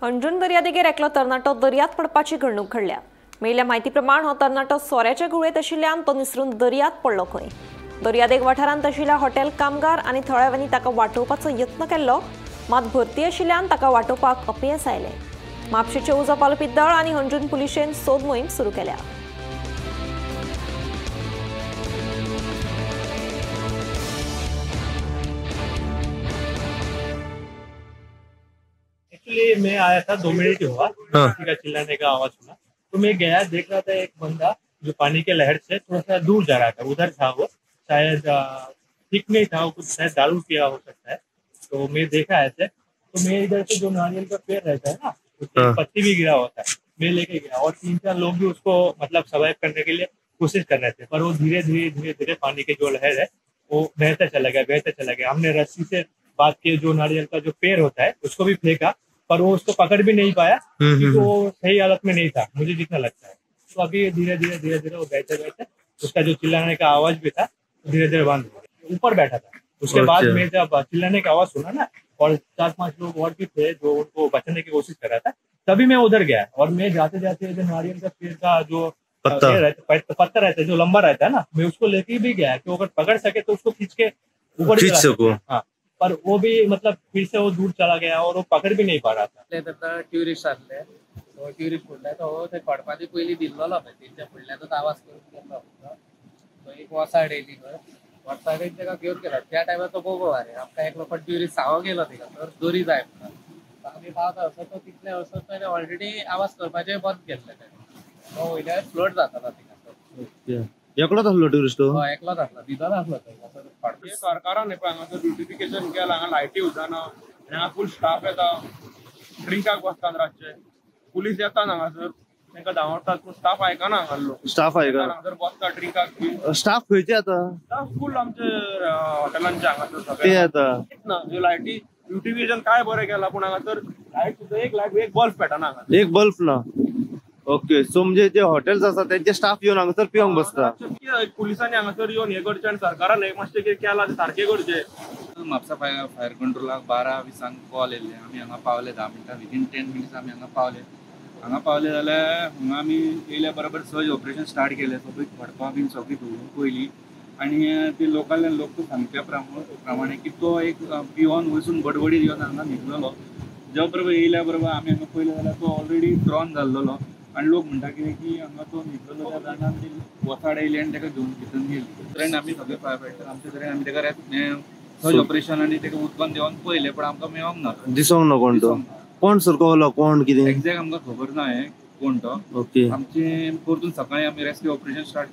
हणजूण दर्यादेगेर एकलो तरणाटो दर्यांत पडपाची घडणूक घडल्या. मेळिल्ल्या म्हायती प्रमाण हो तरणाटो सोऱ्याच्या घुंवळेंत आशिल्ल्यान तो निसरून दर्यांत पडलो खंय. दर्यादेग वाठारांत आशिल्ल्या हॉटेल कामगार आनी थळाव्यांनी ताका वाटोवपाचो यत्न केल्लो, मात भरती आशिल्ल्यान ताका वाटोवपाक अपयेस आयलें. म्हापशेंचे उजो पालोवपी दळ आनी हणजूण पुलिशेन सोद मोहीम सुरू केल्या. एक्चुअली मैं आया था, 2 मिनट ही हुआ, किसी का चिल्लाने का आवाज सुना तो मैं गया, देख रहा था एक बंदा जो पानी के लहर से थोड़ा सा दूर जा रहा था, उधर था वो, शायद ठीक नहीं था, वो कुछ शायद दारू पिया हो सकता है। तो मैं देखा ऐसे, तो मैं इधर से जो नारियल का पेड़ रहता है ना, उसकी पत्ती भी गिरा होता है, मैं लेके गया और 3-4 लोग भी उसको मतलब सर्वाइव करने के लिए कोशिश कर रहे थे, पर वो धीरे धीरे धीरे धीरे पानी के जो लहर है वो बहता चला गया, बहता चला गया। हमने रस्सी से बात की, जो नारियल का जो पेड़ होता है उसको भी फेंका, पर वो उसको पकड़ भी नहीं पाया क्योंकि वो सही हालत में नहीं था, मुझे जितना लगता है। तो अभी धीरे धीरे धीरे धीरे वो बहते बहते उसका जो चिल्लाने का आवाज भी था धीरे धीरे बंद हो गया, ऊपर बैठा था। उसके बाद मैं जब चिल्लाने का आवाज सुना ना, और 4-5 लोग और भी थे जो उनको बचाने की कोशिश कर रहा था, तभी मैं उधर गया और मैं जाते जाते जो नारियल का पेड़ का जो पत्ता रहता है जो लंबा रहता है ना, मैं उसको लेके भी गया कि अगर पकड़ सके तो उसको खींच के ऊपर खींच सको। हाँ, पर वो भी मतलब फिर से वो दूर चला गया और वो पकड़ भी नहीं पा रहा था। ट्युरिस्ट आसले, तो ट्युरिस्ट फुडल्यान तो ते पडपाचे पयलीं दिल्लो पळय, तेंच्या फुडल्यानूच आवाज करून गेल्लो. तो एक वसाड येयली खंय, वसाडीन ताका घेवन गेलो. त्या टायमार तो बोगो आरे आमकां एकलो पण ट्युरिस्ट सावो गेलो थिंगा तर दोरी जाय म्हणून. आमी पावता वसर तो तितले वसर ताणें ऑलरेडी आवाज करपाचें बंद केल्लें. ताणें तो वयल्यान फ्लोट जातालो थिंगासर. एकलोच आसलो ट्युरिस्ट? हय, एकलोच आसलो, भितर आसलो थंय. सरकारान पळय हांगासर ब्युटिफिकेशन केलां, हांगा लायटी उदना, हांगा फूल स्टाफ येता, ड्रिंकाक बसतात रातचे, पुलीस येतात हांगासर, तांकां धांवतात, पूण स्टाफ आयकना हांगासरलो. स्टाफ आयकना, हांगासर बसता ड्रिंकाक. स्टाफ खंयचे आता? स्टाफ फूल आमचे हॉटेलांचे हांगासर सगळे ते येता ना. लायटी ब्युटिफिकेशन काय बरें केलां, पूण हांगासर लायट सुद्दां एक लायट एक बल्ब पेटना हांगा, एक बल्ब ना. ओके, सो म्हणजे जे हॉटेल्स आसा त्यांचे स्टाफ येवन हांगासर पिवंक बसता. पुलिसांनी हांगासर येवन हें करचें आनी सरकारान हें मातशें कितें केलां तें सारकें करचें. म्हापसा फायर कंट्रोलाक 12:20 कॉल येयल्ले, आमी हांगा पावले 10 मिनटां, विदीन 10 मिनट्स आमी हांगा पावले. हांगा पावले जाल्यार हांगा आमी येयल्या बरोबर सर्च ऑपरेशन स्टार्ट केलें, सगळीं खडपां बीन सगळीं धुवून पयलीं. आनी ते लोकल लोक सांगच्या प्रमाणे की तो एक पिवन वचून बडबडीत येवन हांगा न्हिदलेलो. ज्या बरोबर येयल्या बरोबर आमी हांगा पयलें जाल्यार तो ऑलरेडी ड्रॉन जाल्लो. आनी लोक म्हणटा कितें की हांगा तो न्हिदलेलो त्या कारणान ती वसाड येयली आनी ताका घेवन भितर गेली. तरेन आमी सगळे फायर फायटर आमचे तरेन आमी ताका सर्च ऑपरेशन आनी ताका उदकान देंवन पयलें, पण आमकां मेळोंक ना, दिसोंक ना कोण तो, कोण सरकवलो कोण कितें एक्झॅक्ट आमकां खबर ना हें कोण तो. ओके, आमचे परतून सकाळी आमी रेस्क्यू ऑपरेशन स्टार्ट